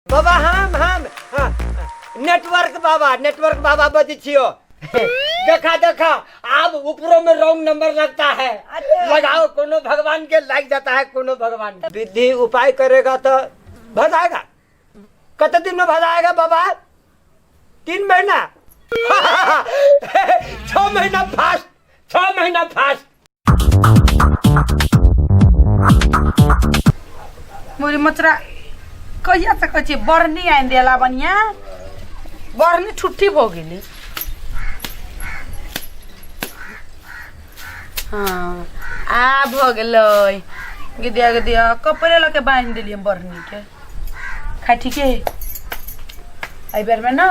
बाबा हम हाँ, नेटवर्क बाबा, नेटवर्क बाबा बजै छियो। देखा देखा, अब ऊपरों में रॉन्ग नंबर लगता है। अच्छा। लगाओ, कोनो भगवान के लग जाता है, कोनो भगवान के। विधि उपाय करेगा तो भजाएगा। कत दिन में भजाएगा बाबा? 3 महीना, 6 महीना फास्ट, 6 महीना फास्ट। मोरी मचरा कहिया से कहै छियै बरनी आनि देला बढ़िया बरनी ठुट्ठी भऽ गेलै। हँ, आ भऽ गेलै। गिदिया गिदिया कपड़े लऽ के बान्हि देलियै बरनीके। खाय ठीके एहि बेरमे ने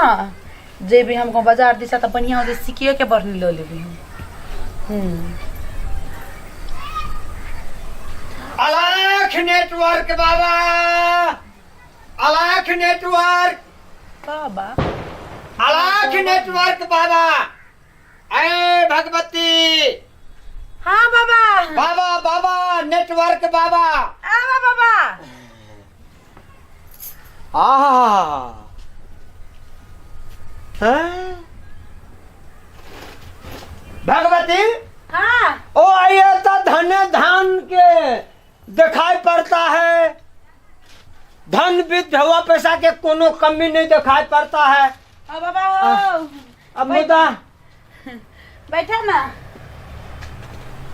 जेबै हम गाँव बाजार दिशा तऽ बढ़िआँ होतै, सिकिएके बरनी लऽ लेबै हम। अलख नेटवर्क बाबा, अलख नेटवर्क बाबा, अलख नेटवर्क बाबा, ए भगवती। हाँ बाबा। बाबा, बाबा, नेटवर्क बाबा। आवा बाबा। आहा, हाँ? भगवती। हाँ। ओ आइए तो धन धान के दिखाई पड़ता है, धन विधवा पैसा के कोनो कमी नहीं दिखाई पड़ता है। हाँ बाबा हो। अब मुदा बैठा ना,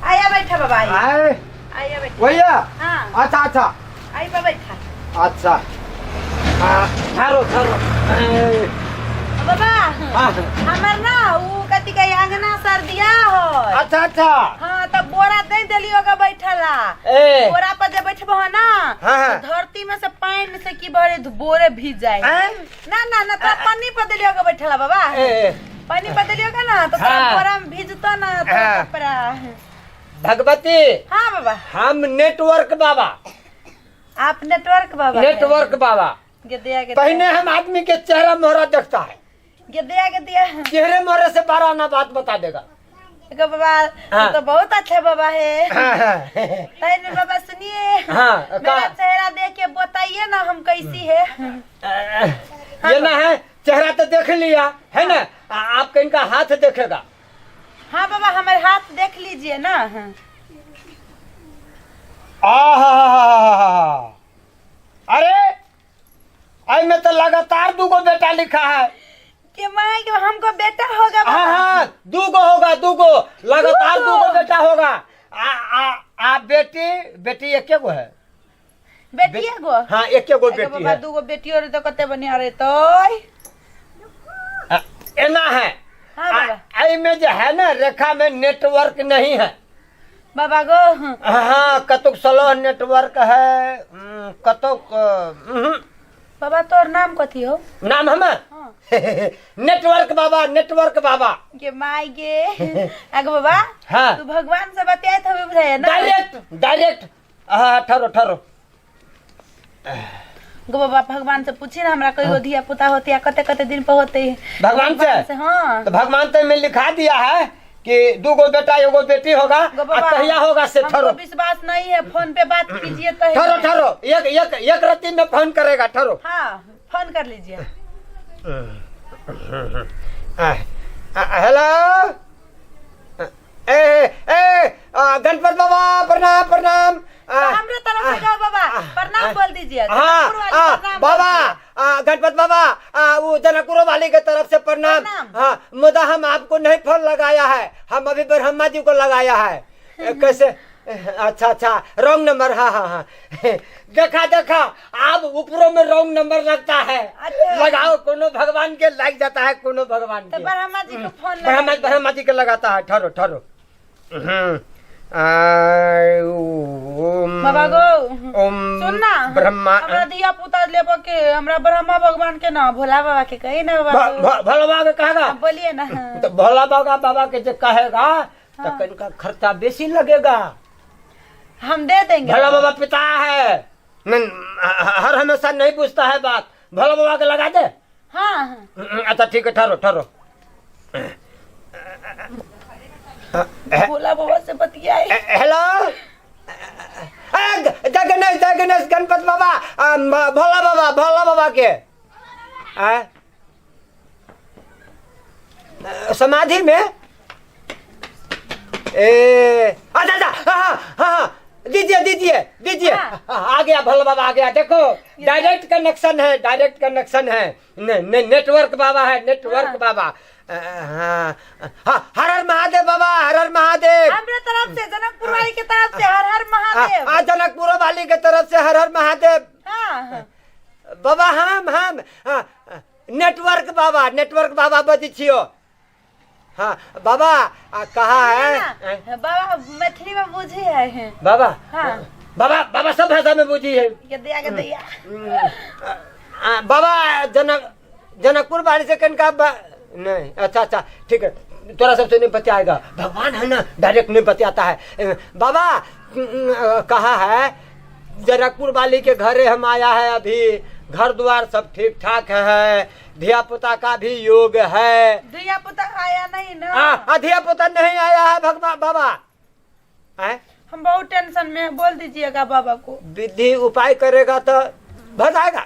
आया बैठा बाबा, आइए। आए। आइए बैठा। भैया। हाँ। अच्छा अच्छा। आई बा बैठा। अच्छा, ठहरो ठहरो ए, बाबा। हाँ। हमर ना ऊ कथी कही अंगना सर्दिया हो। अच्छा अच्छा। हाँ, तब बोरा दे देली होगा बैठला। ए। बोरा पर जे बैठबो हो ना, हाँ, हाँ। तो धरती में से पानी से की भरे बोरे भीज जाए। हैं? ना ना ना, तो पानी पर देली होगा बैठला बाबा। ए। पानी पर देली होगा ना तो तोरा हाँ। बोरा में भीजतो ना तो हाँ। कपड़ा। भगवती। हाँ बाबा। हम नेटवर्क बाबा। आप नेटवर्क बाबा हैं। नेटवर्क बाबा। गेदिया गेदिया। पहले हम आदमी के चेहरा मोहरा देखता है। गेदिया गेदिया। चेहरे मोहरे से 12 आना बात बता देगा। एगो बाबा। हाँ। तू तो बहुत अच्छा बाबा है। हाँ, तैन में बाबा सुनिए। हाँ, मेरा का? चेहरा देख के बताइए ना, हम कैसी है? ये ना है, चेहरा तो देख लिया है ना, आपके इनका हाथ देखेगा। हाँ बाबा, हमारे हाथ देख लीजिए ना। हाँ। आहा, अरे आई में तो लगातार दूगो बेटा लिखा है। कि माँ कि हमको बेटा होगा बाबा? हाँ हाँ, दूगो होगा, दूगो लगातार। दूगो? दूगो बेटा होगा। आ आ आ बेटी, बेटी एके गो है। बेटी एगो? हाँ, एके गो एगो। बेटी बाबा है। दूगो बेटी और तो कते बढ़िया रहे तो। आ, एना है। हाँ बाबा। आई में जो है ना रेखा में नेटवर्क नहीं है। बाबा गो। हाँ, कतुक स्लो नेटवर्क है, कतुक बाबा, तोर नाम कथी हो? नाम हमार? हाँ। नेटवर्क बाबा, नेटवर्क बाबा। गे माई गे, आगो बाबा। हाँ। तू भगवान से बतियात हबे बुझाए ना। डायरेक्ट डायरेक्ट, हाँ, ठहरो ठहरो। गो बाबा, भगवान से पूछी ना, हमरा कोई धिया पुता होते या कते कते दिन पर होते? भगवान से? हाँ। तो भगवान तो में लिखा दिया है कि दू गो बेटा एगो बेटी होगा। गो बाबा, आ कहिया होगा से हमको ठहरो। विश्वास नहीं है, फोन पे बात कीजिए तो है। ठहरो ठहरो, एक एक एक रत्ती में फोन करेगा, ठहरो। हाँ, फोन कर लीजिए। हेलो, ए ए गणपत बाबा, प्रणाम प्रणाम। तो हमरे तरफ से गाओ बाबा, प्रणाम बोल दीजिए। हाँ। जनकपुर वाली प्रणाम बोल बाबा दीजिए। गणपत बाबा, वो जनकपुर वाली के तरफ से प्रणाम। प्रणाम। हाँ, मुदा हम आपको नहीं फोन लगाया है, हम अभी ब्रह्मा जी को लगाया है। कैसे? अच्छा अच्छा, रॉन्ग नंबर, हाँ हाँ हाँ। देखा देखा, अब ऊपरों में रॉन्ग नंबर लगता है। अच्छा। लगाओ, कोनो भगवान के लग जाता है, कोनो भगवान तो के। ब्रह्मा जी को फोन लगा ब्रह्मा दीजिए। ब्रह्मा जी के लगाता है, ठहरो ठहरो। ओम बाबा गो। ओम सुन ना। ब्रह्मा। हमरा धिया पुता लेबो के, हमरा ब्रह्मा भगवान के ना, भोला बाबा के कही ना बाबा गो। भोला बाबा के कहेगा। हाँ, बोलिए ना। तो भोला बाबा बाबा के जो कहेगा तो कनिका खर्चा बेसी लगेगा। हम दे देंगे। भोला बाबा पिता है, नहीं, हर हमेशा नहीं पूछता है बात। भोला बाबा के लगा दे। हाँ हाँ। अच्छा ठीक है, ठहरो ठहरो। भोला बाबा से बतियाए। हेलो, ए, जय गणेश, जय गणेश, गणपति बाबा, आ, भोला बाबा, भोला बाबा के आ? समाधि में ए अच्छा अच्छा, हाँ हाँ हाँ हाँ, दीजिए दीजिए दीजिए। हाँ। हाँ, आ गया भोला बाबा आ गया। देखो डायरेक्ट कनेक्शन है, डायरेक्ट कनेक्शन है, ने, ने, नेटवर्क बाबा है, नेटवर्क हाँ। बाबा। हाँ हाँ, हर हर महादेव बाबा, हर हर महादेव। हमरा तरफ से, जनकपुर वाली के तरफ से हर हर महादेव। आ जनकपुर वाली के तरफ से हर हर महादेव। हाँ। बाबा हम हाँ, नेटवर्क बाबा, नेटवर्क बाबा बजै छियो। हाँ बाबा, कहा है ना, बाबा मैथिली में बुझी है बाबा? हाँ। बाबा, बाबा सब भाषा में बुझी है। गदिया गदिया। बाबा जनक जनकपुर वाली से कनका नहीं, अच्छा अच्छा ठीक है, तोरा सबसे नहीं बतियाएगा, भगवान है ना, डायरेक्ट नहीं बतियाता है। बाबा कहा है जनकपुर वाली के घरे हम आया है अभी, घर द्वार सब ठीक ठाक है, धिया पुता का भी योग है। धिया पुता आया नहीं ना? धिया पुता नहीं आया है भगवान बाबा। आए? हम बहुत टेंशन में हैं, बोल दीजिएगा बाबा को। विधि उपाय करेगा तो भजाएगा।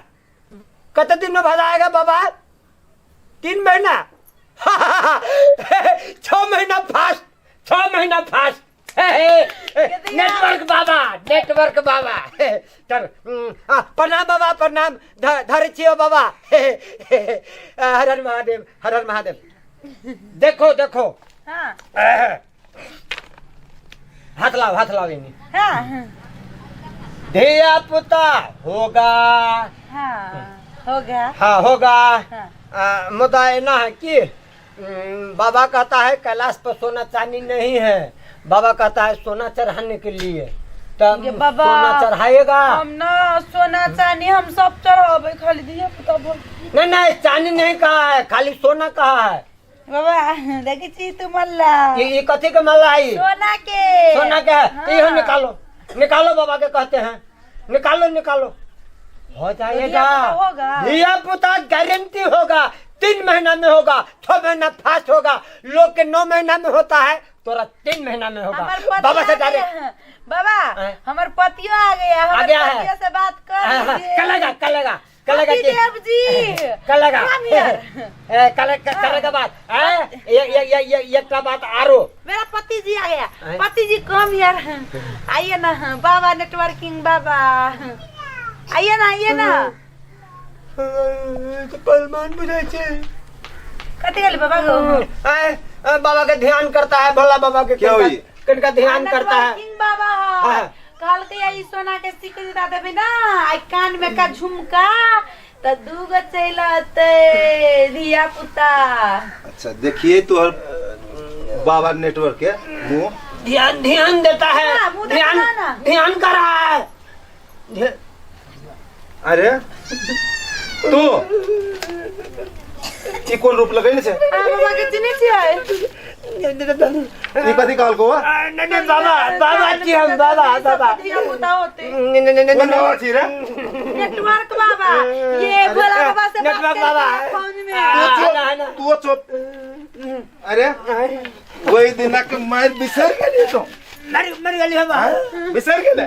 कत दिन में भजाएगा बाबा? 3 महीना, 6 महीना फास्ट, 6 महीना फास्ट। नेटवर्क बाबा, नेटवर्क बाबा। तर प्रणाम बाबा, प्रणाम। धर छियो बाबा। हर हर महादेव, हर हर महादेव। देखो देखो। हाँ। हाथ लाओ, हाथ लाओ इन्हें। हाँ। धिया पुता होगा। हाँ होगा। हाँ होगा। हाँ। मुद्दा एना है कि बाबा कहता है कैलाश पर सोना चांदी नहीं है, बाबा कहता है सोना चढ़ाने के लिए, तो ये बाबा, सोना चढ़ाएगा। हम ना सोना चांदी हम सब चढ़ावे, खाली धिया पुता बोल। नहीं नहीं, चांदी नहीं कहा है, खाली सोना कहा है। बाबा देखी छी तू मल्ला। ये कथी के माला आई? सोना के। सोना के है। हाँ। तो ये निकालो, निकालो, बाबा के कहते हैं निकालो, निकालो, हो जाएगा। धिया पुता होगा। धिया पुता गारंटी होगा, 3 महीना में होगा, 6 महीना फास्ट होगा। लोग के 9 महीना में होता है, तोरा 3 महीना में होगा। हमार पति बाबा से आ गया डायरेक्ट। है। बाबा, हाँ। हमार पतियो आ गया, आ हमार गया है। पतियो से बात कर हाँ, हाँ, लीजिए। कलेगा, कलेगा, कलेगा पति देव जी। कलेगा। Come here. ए, कलेगा बात। ए, ये, ये, ये, ये, ये एकटा बात आरो। मेरा पति जी आ गया। हाँ। पति जी कम यार, आइए ना बाबा, नेटवर्किंग बाबा, आइए ना, आइए ना। तो पहलवान बुझाई छे। कथी कहली बाबा को? ए, ए, बाबा के ध्यान करता है, भोला बाबा के। क्या हुई? किनका ध्यान करता है? नेटवर्किंग बाबा है। हाँ। कहलकै आई सोना के सिकड़ी दा देबै ना, आई कान में का झुमका, त दूगो चलि अतै धिया पुता। अच्छा देखिए तोहर बाबा नेटवर्क के मुंह। ध्यान, ध्यान देता है। हाँ, मुंह देखा ध्यान, ना। ध्यान कर रहा है। अरे तू ई कोन रूप लगैले छे? आ बाबा के चिन्है छियै? ई कथी कहलको हो? नहीं, नहीं, बाबा, बाबा जी हम, बाबा, बाबा। धिया पुता होते। नहीं, नहीं, नहीं, कोन नहीं, बाबा छी रे? नेटवर्क बाबा, ये भोला बाबा से बात नेटवर्क करके बाबा। फोन में। तू चुप, ना, ना। तू चुप। अरे वही दिना के मार बिसर गेली तो। मर गेली हम। हाँ? बिसर गेले?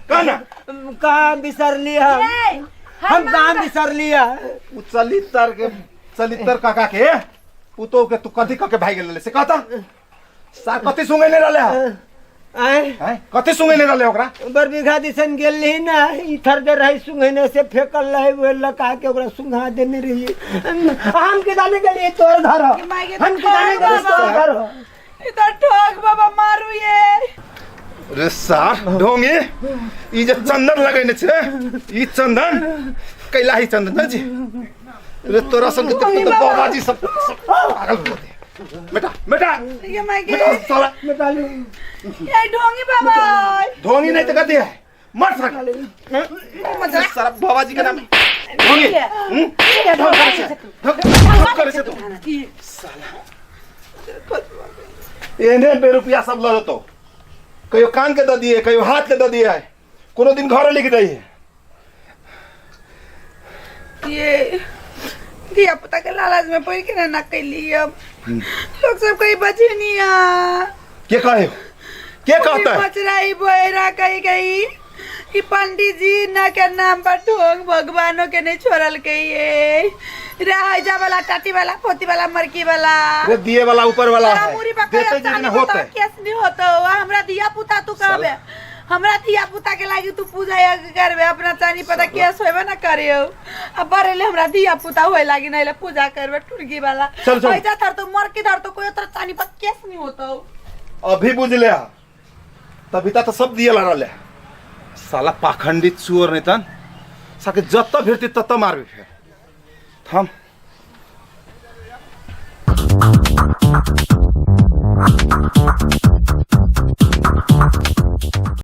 कह ना। कहाँ बिसर लिया हम? ए, हम कहाँ बिसर लिया? उ चलितर के, चलितर काका के पुतोह के तू कथी कह के भाग गेल से कहता? सार कथी सुंगे नहीं रहले है? आय? आय? कथी सुंगे नहीं रहले ओकरा? बर बीघा दिसन गेल रही ना, इधर दे रही सुंघने से फेकल रही, उहे लका के ओकरा सुंघा देने रही। हम के जाने के लिए तोर घर हो। कि माय के हम के जाने के लिए तोर घर हो। इधर ठोक बाबा मारू ये। रे सार ढोंगी, ई जे चंदन लगेने छे, ई चंदन कैलाही चंदन जी। रे तोरा संग के तो बाबा जी सब सब पागल हो गए। बेटा, बेटा। ये माय के। बेटा, साला। बेटा ले। ये ढोंगी बाबा। ढोंगी नहीं तो कहती है। मर साला। साला बाबा जी का नाम ढोंगी। ढोंग करे छे। ढोंग करे छे तू। साला। एहने बेरुपया सब लऽ जेतौ। कहियो कान के दऽ दिए, कहियो हाथ के दऽ दिए, कोनो दिन घरे लिख दैए। ये धिया पुता के लालच में पड़ के ना ना कैली। अब लोग सब कहीं बचे नहीं है। के कहे? के कहता है? बच रही बोरा कहीं कहीं। कि पंडित जी न के नाम पर ढोंग भगवानो के नहीं छोड़ल के ये रहजा वाला टाटी वाला पोती वाला मरकी वाला रे दिए वाला ऊपर वाला तोरा है मुरी पर देते कोई जी चाली ने होते होते केस नहीं होतो हमरा धिया पुता तू कहबे हमरा धिया पुता के लागी तू पूजा यज्ञ करबे अपना चानी पता केस होबे ना करियो अब बरेले हमरा धिया पुता होए लागी नहीं ले पूजा करबे टुरगी वाला चल, चल। पैसा थर तो मर के धर तो कोई तोरा चानी पर केस नहीं होतो अभी बुझ ले तभी तो सब दिए ला रहले साला पाखंडी चोर नहीं तन साके जत भेटती तत मारबी फेर थम।